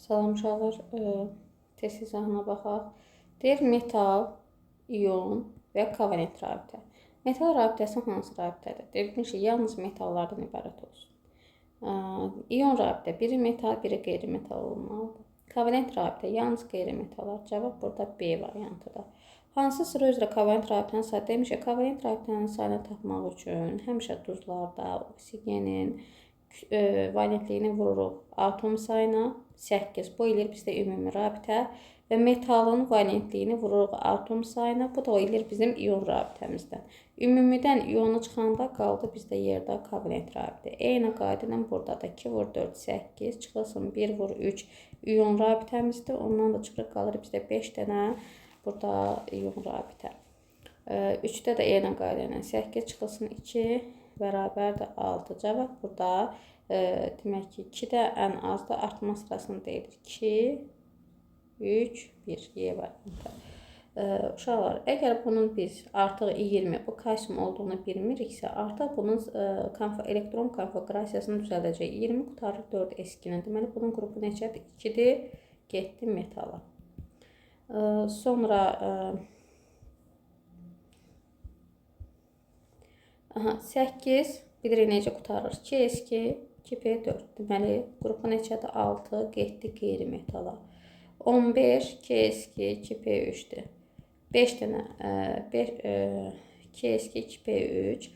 Salam uşaqlar, test izahına baxaq. Deyir metal, ion və kovalent rabitə. Metal rabitəsi hansı rabitədir? Deyir ki, yalnız metallardan ibarət olsun. İon rabitə biri metal, biri qeyri-metal olmalıdır. Kovalent rabitə yalnız qeyri-metallar. Cavab burada B variantıdır. Hansı sıra üzrə kovalent rabitənin sayı? Demişik, kovalent rabitənin sayını tapmaq üçün həmişə duzlarda oksigenin valentliyini vururuq atom sayına 8. Bu eləyir bizdə ümumi rabitə və metalın valentliyini vururuq atom sayına. Bu da eləyir bizim ion rabitəmizdən. Ümumidən ionu çıxanda qaldı bizdə yerdə kovalent rabitə. Eyni qayda ilə burada da 2 vur 4, 8 çıxılsın 1 vur 3 ion rabitəmizdir. Ondan da çıxırıq qalır bizdə 5 dənə burada ion rabitə. 3-də də eyni qayda ilə 8 çıxılsın 2 bərabərdir 6. Cavab burada demək ki, 2 də ən azdır, artma sırasını deyilir. 2, 3, 1. Y variantı. Uşaqlar, əgər bunun biz artıq 20, bu kalsium olduğunu bilmiriksə, artıq bunun elektron konfigurasiyasını düzəldəcəyik. 20 qurtarır 4 S2-nin. Deməli, bunun qrupu neçədir? 2-dir. Getdi metala. Sonra 8 bilirik necə qurtarır. 2S2, 2P4. Deməli, qrupu neçədir? 6. Getdi qeyri-metala. 15, 2S2, 2P3-dür. 5 dənə 2S2, 2P3.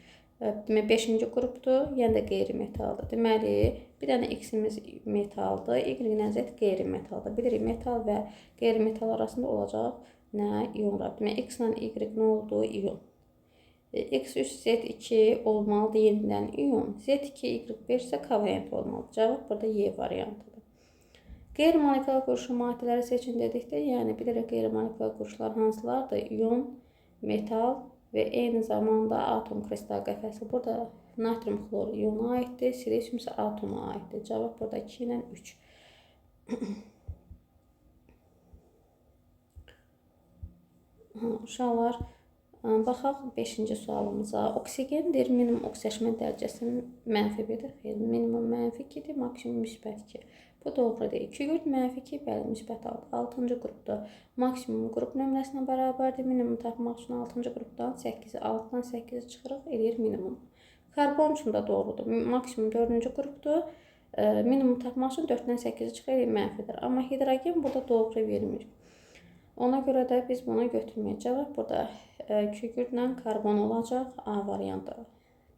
Demək, 5-ci qrupdur, yəni də qeyri-metaldır. Deməli, bir dənə X-imiz metaldır, Y ilə Z qeyri-metaldır. Bilirik, metal və qeyri-metal arasında olacaq nə? İon rabitə. Demək, X ilə Y nə oldu? İon. X3, Z2 olmalıdır yenidən ion. Z2, Y5 isə kovalent olmalıdır. Cavab burada Y variantıdır. Qeyri-molekulyar quruluşlu maddələri seçin dedikdə, yəni bilirik qeyri-molekulyar quruluşlar hansılardır? İon, metal və eyni zamanda atom kristal qəfəsi. Burada natrium xlor iona aiddir, silisium isə atoma aiddir. Cavab burada 2 ilə 3. Uşaqlar, baxaq 5-ci sualımıza. Oksigendir, minimum oksidaşma dərəcəsi mənfi 1-dir. Xeyr, minimum mənfi 2-dir, maksimum müsbət 2. Bu doğru deyil. Kükürt mənfi 2, bəli, müsbət 6. 6-cı qrupdur. Maksimum qrup nömrəsinə bərabərdir. Minimum tapmaq üçün 6-cı qrupdan 8-i, 6-dan 8-i çıxırıq, eləyir minimum. Karbon üçün də doğrudur. Maksimum 4-cü qrupdur. Minimum tapmaq üçün 4-dən 8-i çıxır, eləyir mənfidir. Amma hidrogen burada doğru vermir. Ona görə də biz bunu götürməyəcəyik. Cavab burada kükürdlə karbon olacaq. A variantı.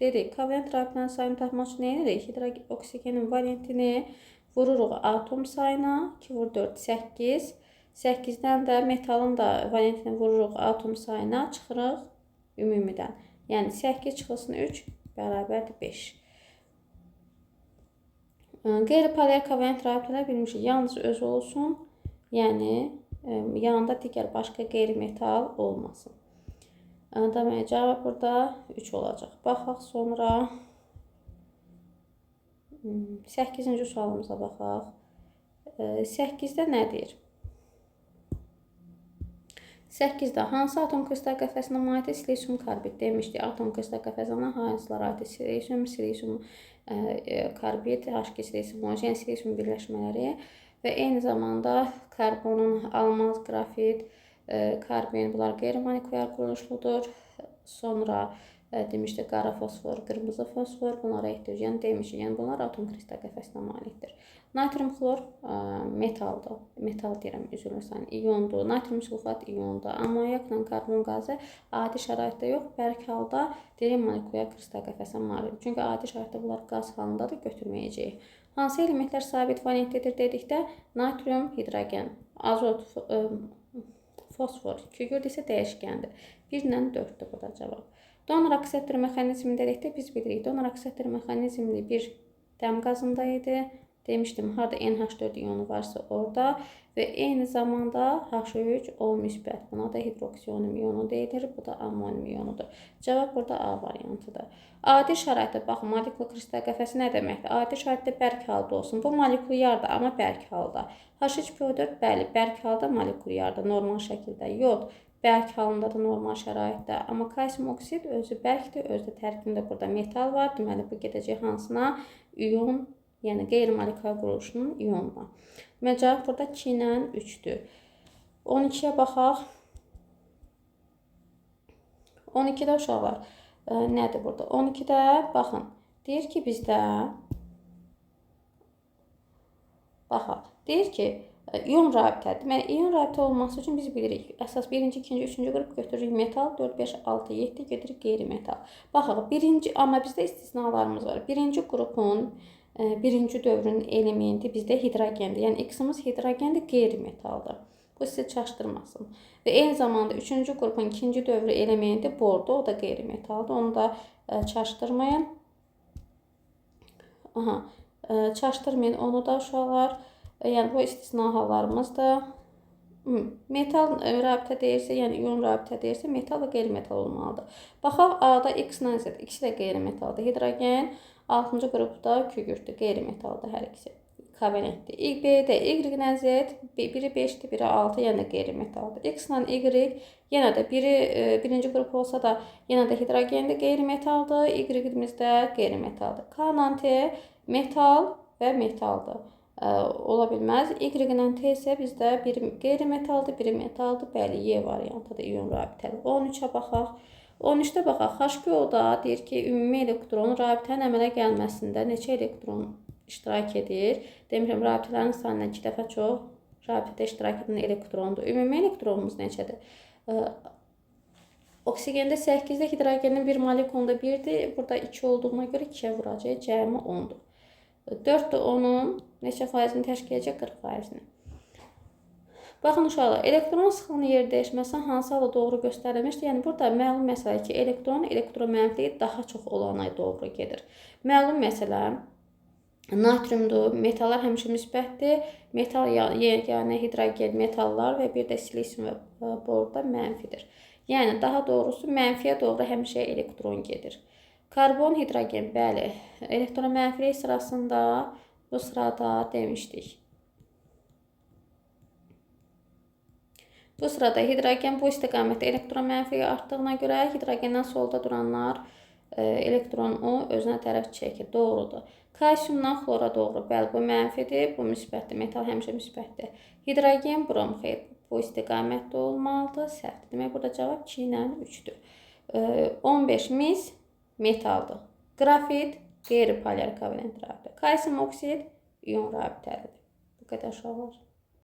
Dedik, kovalent rabitənin sayını tapmaq üçün nə edirik? Hidrogen, oksigenin valentini vururuq atom sayına. 2 vur 4, 8. 8-dən də metalın da valentini vururuq atom sayına. Çıxırıq ümumidən. Yəni 8 çıxılsın 3 bərabərdir 5. Qeyri-polyar kovalent rabitələr bilmişik. Yalnız özü olsun. Yəni yanında digər başqa qeyri-metal olmasın. Demək, cavab burada 3 olacaq. Baxaq sonra 8-ci sualımıza baxaq. 8-də nə deyir? 8-də hansı atom kristal qəfəsinə malikdir? Silisium karbid demişdik. Atom kristal qəfəsinə hansılara aiddir? Silisium, silisium karbid, H2 silisium, yəni silisium birləşmələri və eyni zamanda karbonun almaz, qrafit, karbin bunlar qeyri-molekulyar quruluşludur. Sonra demişdik qara fosfor, qırmızı fosfor bunlara ehtiyac, yəni demişik, yəni bunlar atom kristal qəfəsinə malikdir. Natrium xlor metaldır. Metal deyirəm, üzr istəyirəm, iondur. Natrium sulfat iondur. Amonyakla karbon qazı adi şəraitdə yox, bərk halda deyirik molekulyar kristal qəfəsinə malikdir. Çünki adi şəraitdə bunlar qaz halındadır, götürməyəcəyik. Hansı elementlər sabit valentlidir dedikdə natrium, hidrogen, azot, fosfor, kükürt isə dəyişkəndir. 1 ilə 4-dür burada cavab. Donor akseptor mexanizmi dedikdə biz bilirik. Donor akseptor mexanizmi bir dəm qazında idi. Demişdim, harda NH4 ionu varsa orada və eyni zamanda H3O müsbət. Buna da hidroksiyonum ionu deyilir. Bu da amonium ionudur. Cavab burada A variantıdır. Adi şəraitdə, baxın, molekul kristal qəfəsi nə deməkdir? Adi şəraitdə bərk halda olsun. Bu molekulyardır, amma bərk halda. H3PO4, bəli, bərk halda molekulyardır, normal şəkildə. Yod bərk halındadır normal şəraitdə. Amma kalsium oksid özü bərkdir, özü də tərkibində burada metal var. Deməli, bu gedəcək hansına? İon Yəni qeyri-molekulyar quruluşunun ionuna. Demək, cavab burada 2 ilə 3-dür. 12-yə baxaq. 12-də uşaqlar, nədir burada? 12-də baxın, deyir ki, bizdə baxaq, deyir ki, ion rabitə. Deməli, ion rabitə olması üçün biz bilirik. Əsas 1-ci, 2-ci, 3-cü qrup götürürük metal, 4, 5, 6, 7 gedirik qeyri-metal. Baxaq, birinci, amma bizdə istisnalarımız var. Birinci qrupun, birinci dövrün elementi bizdə hidrogendir. Yəni, X-imiz hidrogendir, qeyri-metaldır. Bu sizi çaşdırmasın. Və eyni zamanda 3-cü qrupun ikinci dövrü elementi bordur, o da qeyri-metaldır. Onu da çaşdırmayın. Aha, çaşdırmayın onu da uşaqlar. Yəni, bu istisna hallarımızdır. Metal rabitə deyirsə, yəni ion rabitə deyirsə, metal və qeyri-metal olmalıdır. Baxaq, A-da X ilə Z, ikisi də qeyri-metaldır. Hidrogen 6-cı qrupda kükürdür, qeyri-metaldır hər ikisi. Kovalentdir. B-də Y ilə Z, biri 5-dir, biri 6, yəni qeyri-metaldır. X ilə Y, yenə də biri birinci qrup olsa da, yenə də hidrogendir, qeyri-metaldır. Y-imiz də qeyri-metaldır. K ilə T metal və metaldır. Ola bilməz. Y ilə T isə bizdə biri qeyri-metaldır, biri metaldır. Bəli, Y variantıdır, ion rabitəli. 13-ə baxaq. 13-də baxaq. H2O-da deyir ki, ümumi elektron rabitənin əmələ gəlməsində neçə elektron iştirak edir? Demirəm, rabitələrin sayından 2 dəfə çox rabitədə iştirak edən elektrondur. Ümumi elektronumuz neçədir? Oksigendə 8-də, hidrogenin bir molekulunda 1-dir. Burada 2 olduğuna görə 2-yə vuracaq. Cəmi 10-dur. 4 də onun neçə faizini təşkil edəcək? 40 faizini. Baxın uşaqlar, elektron sıxlığının yer dəyişməsi hansı halda doğru göstərilmişdir? Yəni, burada məlum məsələ ki, elektron elektromənfiliyi daha çox olana doğru gedir. Məlum məsələ natriumdur, metallar həmişə müsbətdir. Metal, yəni hidrogen metallar və bir də silisium və bor da mənfidir. Yəni, daha doğrusu mənfiyə doğru həmişə elektron gedir. Karbon, hidrogen, bəli, elektromənfilik sırasında bu sırada demişdik. Bu sırada hidrogen bu istiqamətdə elektromənfiliyi artdığına görə hidrogenden solda duranlar elektronu özünə tərəf çəkir. Doğrudur. Kalsiumdan xlora doğru. Bəli, bu mənfidir, bu müsbətdir. Metal həmişə müsbətdir. Hidrogen, brom, xeyr, bu istiqamətdə olmalıdır. Səhvdir. Demək, burada cavab 2 ilə 3-dür. 15 mis metaldır. Qrafit qeyri-polyar kovalent rabitə. Kalsium oksid ion rabitəlidir. Bu qədər uşaqlar.